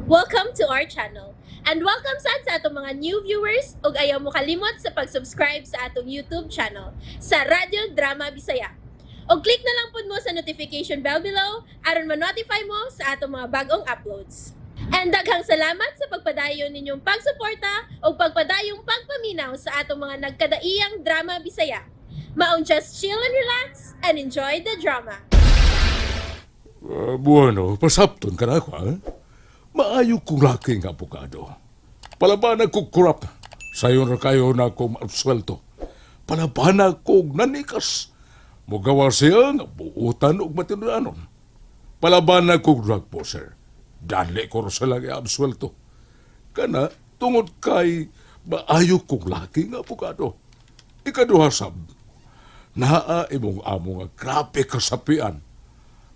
Welcome to our channel. And welcome sad sa atong mga new viewers ug ayaw mo kalimot sa pag-subscribe sa atong YouTube channel sa Radyo Drama Bisaya. Og click na lang pud mo sa notification bell below aron ma-notify mo sa atong mga bagong uploads. And daghang salamat sa pagpadayon ninyong pagsuporta ug pagpadayong pagpaminaw sa atong mga nagkadaiyang drama Bisaya. Maong just chill and relax and enjoy the drama. Bueno, pasabton ka nako, ha? Maayo kong laki nga abogado. Palaban ako corrupt. Sayon ra kayo na ako maabswelto. Palaban ako nanikas. Mugawa siya nga buutan og matinudanon. Palaban ako drug pusher. Dali ko ra sila abswelto. Kana, tungod kay maayo kong laki nga abogado. Ikaduha sab, naa imong amo nga grabe kasapian.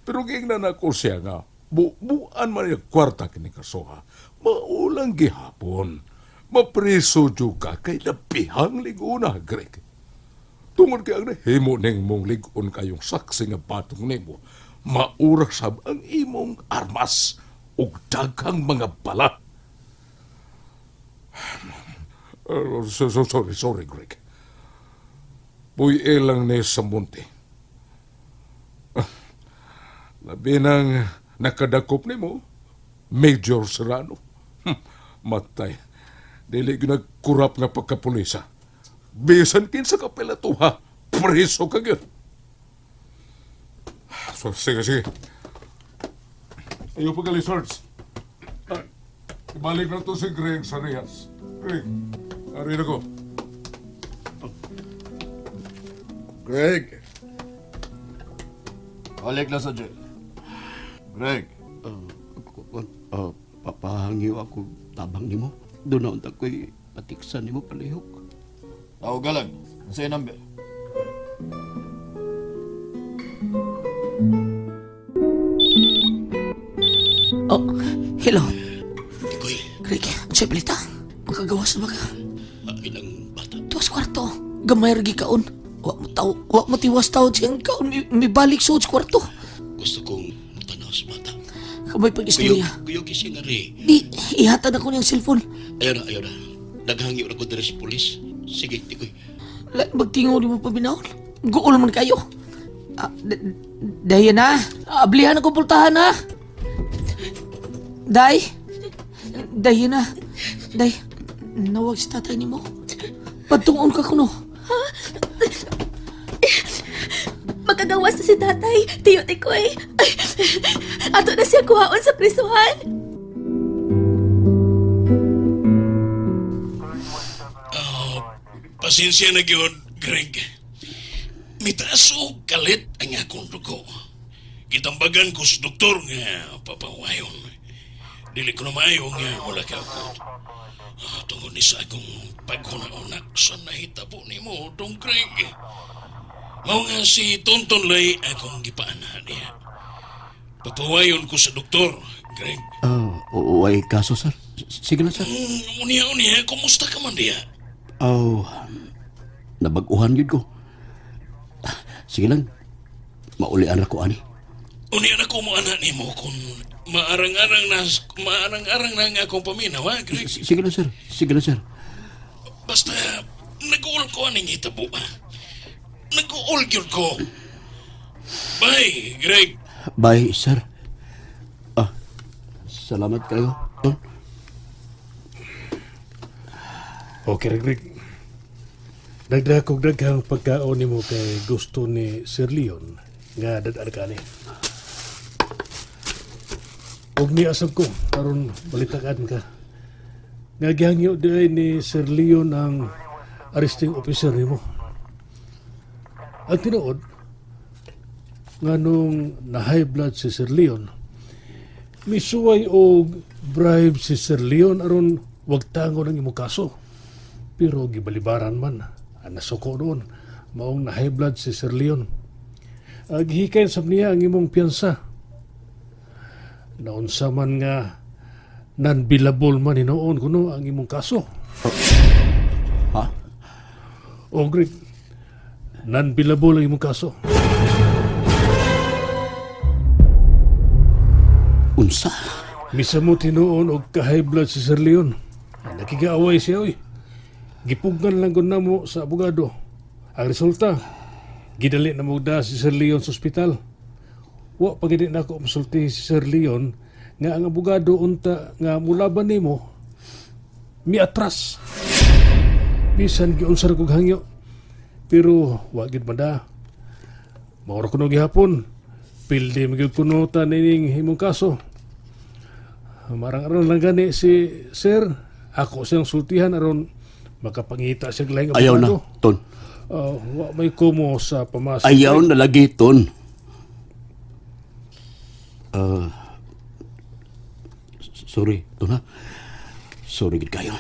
Pero giingnan ako siya nga, bubuan man yung kwarta kini kasoha, maulang gihapon. Mapriso jud ka kay labihang liguna, Greg. Tungod kay ang nahimo ning mong ligon kayong saksi nga batong nimo, maura sab ang imong armas ug daghang mga bala. So, sorry, sorry, Greg. Buy lang ni sa munti. Labi nang nakadakop nimo, Major Serrano. Matay. Dili gyud nagkurap nga pagkapulisa. Bisan kinsa ka pelatuha, preso ka gyud. So, sige, sige. Ayaw pagkali, Sarge. Ah, ibalik na to si Greg sa Rehas. Greg, ari na ko. Greg! Balik na sa jail. Greg, Papahangyo ako tabang nimo. Doon na unta ko'y patiksan nimo palihok. Tawag ka lang. Ang sa'yo number. Oh, hello. Tikoy, Greg, ang siya balita? Makagawas na ba ka? ilang bata. Tuwas kwarto. Gamay ra kaon. Wa mo taw, wa mo tiwas taon siyang kaon. Mi balik suod sa kwarto. Gusto kong mutanaw sa bata. Kamay pag-istorya. Kuyog, kuyog siya nga rin. Di, ihatag ako niyang cellphone. Ayaw na, ayaw na. Naghangyo na ko diri sa pulis. Sige, Tikoy. Magtingaw ni mo paminawon. Guol man kayo. Ah, dayan na. Ablihan ako pultahan na. Day. Dayan na. Day. Nawag si tatay nimo. Patungon ka kuno. Magkagawas na si tatay, Tiyo Tikoy. Ay, ato na siya kuhaon sa prisuhan. Pasensya na gyud, Greg. Mitaas og kalit ang akong dugo. Gitambagan ko sa doktor nga papawayon. Dili ko na maayo nga mulakaw ko. Ah, tungod ni sa akong paghuna-una sa nahitabo nimo, dong Greg. Mao nga si Tonton lay akong gipaana niya. Papawayon ko sa doktor, Greg. Ah, uh, way kaso, sir. Sige na, sir. Unya, unya, kumusta ka man diya? Oh, nabag-uhan yun ko. Ah, sige lang. Maulian ra ko ani. Unya na ko mo anak nimo kung maarang-arang na ang akong paminaw, ha, Greg? Sige lang, sir. Sige lang, sir. Basta, nag-uol ko aning hitabo. Nag-uol gyud ko. Bye, Greg. Bye, sir. Ah, salamat kayo. Ton. Okay, Greg. Dagdag kog daghang pagkaon nimo kay gusto ni Sir Leon nga dad-an ka ni. Ug niasab ko aron balitakan ka. Nga gihangyo diay ni Sir Leon ang arresting officer nimo. Ang tinuod nga nung na high blood si Sir Leon, misuway og bribe si Sir Leon aron wag tangon ang imong kaso. Pero gibalibaran man, ang nasuko doon, maong na high blood si Sir Leon. Gihikay sab niya ang imong piyansa. Naunsa man nga non-bailable man hinuon kuno ang imong kaso. Ha? O Greg, non-bailable ang imong kaso. Unsa? Misamo tinuon og ka-high blood si Sir Leon. Nakigaaway siya oy. Gipugnan lang gud namo sa abogado. Ang resulta, gidali na mugda si Sir Leon sa ospital. Wa pa gid nako masulti si Sir Leon nga ang abogado unta nga mulaban nimo miatras. Bisan giunsa ra kog hangyo. Pero wa gid mada. Mao ra kuno gihapon. Pildi magyud kuno ta nining imong kaso. Marang-aron lang gani si Sir. Ako siyang sultihan aron makapangita siya lahing Ayaw na, abogado. Ton. Wa may kumo sa pamasa. Ayaw na lagi, Ton. Sorry, Ton ha. Sorry gid kayo.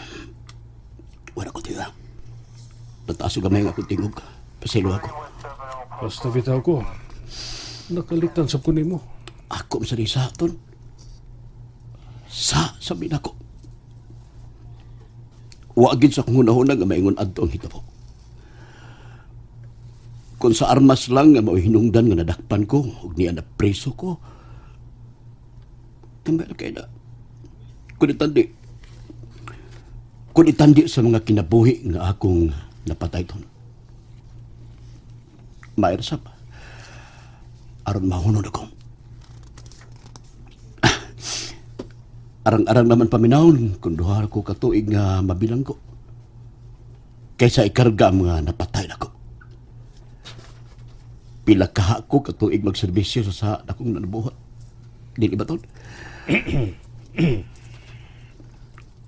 Wala ko tiya. Nataas og gamay nga akong tingog. Paselo ako. Basta bitaw ko. Nakalitan sa ko nimo. Ako man sa sa, Ton. Sa, sabi nako. Wa gid sa akong hunahuna nga maingon adto ang hitabo. Kung sa armas lang nga mao'y hinungdan nga nadakpan ko ug niya na preso ko. Tambay kay na. Kun itandi. Kun itandi sa mga kinabuhi nga akong napatay ton. Maayro sab. Aron mahunod ako. Arang-arang naman paminawon kung duha ko katuig nga mabilang ko. Kaysa ikarga ang mga napatay nako. Pila kaha ko katuig magserbisyo sa sa akong nabuhat. Dili ba ton?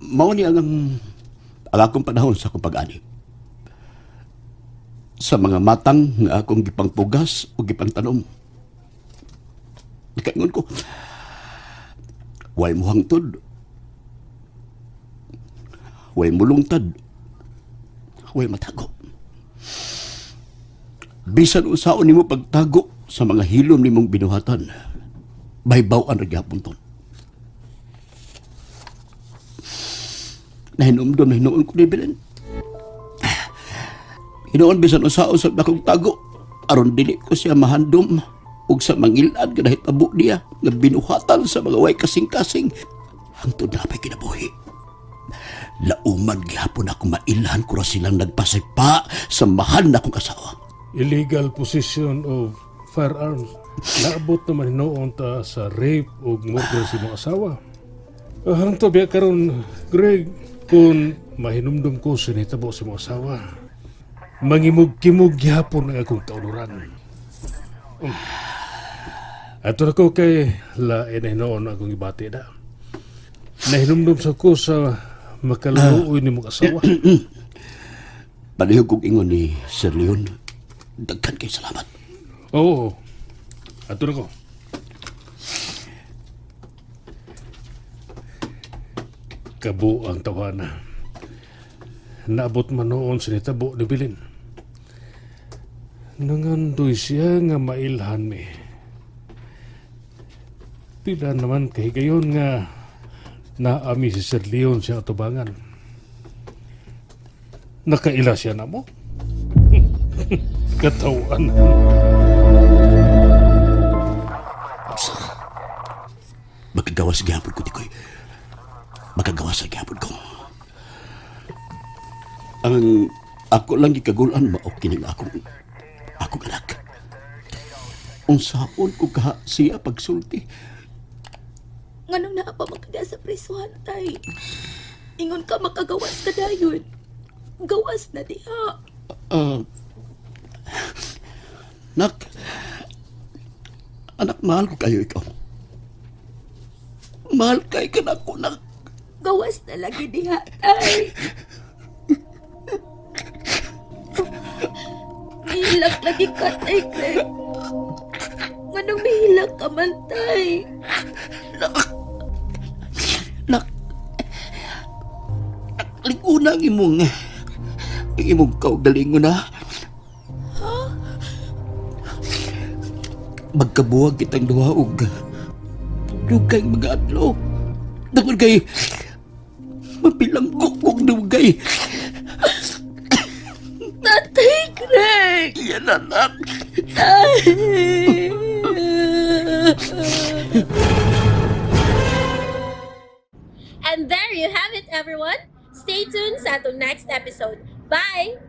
Mao ni ang akong panahon sa akong pag-ani. Sa mga matang nga akong gipangpugas o gipangtanom. Nakaingon ko, way mo hangtod, way mulungtad, way matago. Bisan usaon nimo pagtago sa mga hilom nimong binuhatan, baybaw-an ra gyapon ton. Nahinumdum na hinuon ko ni Belen. Hinuon bisan usaon sa akong tago, aron dili ko siya mahandom ug sa mangilad nga nahitabo niya nga binuhatan sa mga way kasing-kasing hangtod na pa'y kinabuhi. Lauman gihapon ako mailhan ko ra silang nagpasipa sa mahal na akong asawa. Illegal possession of firearms. Naabot naman hinuon ta sa rape ug murder sa imong asawa. Hangtod biya karon, Greg, kung mahinumdum ko sa nitabo sa imong asawa, mangimog-kimog gihapon ang akong kaunuran. Ato na ko kay lain na hinuon akong ibati na. Nahinumdum sa ko sa makaluoy ni mong asawa. Palihog kong ingon ni Sir Leon, daghan kay salamat. Oo. Ato na ko. Kabo ang tawana. Naabot man noon sa nitabo ni Bilin. Nangandoy siya nga mailhan mi. Pila naman kahigayon nga naami si Sir Leon siya atubangan. Nakaila siya na mo. Katawan. Makagawa sa gihapon ko, Tikoy. Makagawa sa gihapon ko. Ang ako lang gikagulan mao kining akong anak. Unsaon ko kaha siya pagsulti. Nganong naa pa man ka sa prisuhan, tay? Ingon ka makagawas ka dayon. Gawas na diha. Nak, anak, mahal ko kayo ikaw. Mahal kay ka na ako, nak. Gawas na lagi diha, tay. Mihilak lagi ka, tay, Greg. Nganong mihilak ka man, tay? Nak, nak, liguna ang imong kaugalingon na. Magkabuwag kitang duha og dugay mga adlaw. Tungod kay mapilangkok kog dugay. Tatay Greg! Yan anak. Tay! And there you have it, everyone. Stay tuned sa atong next episode. Bye!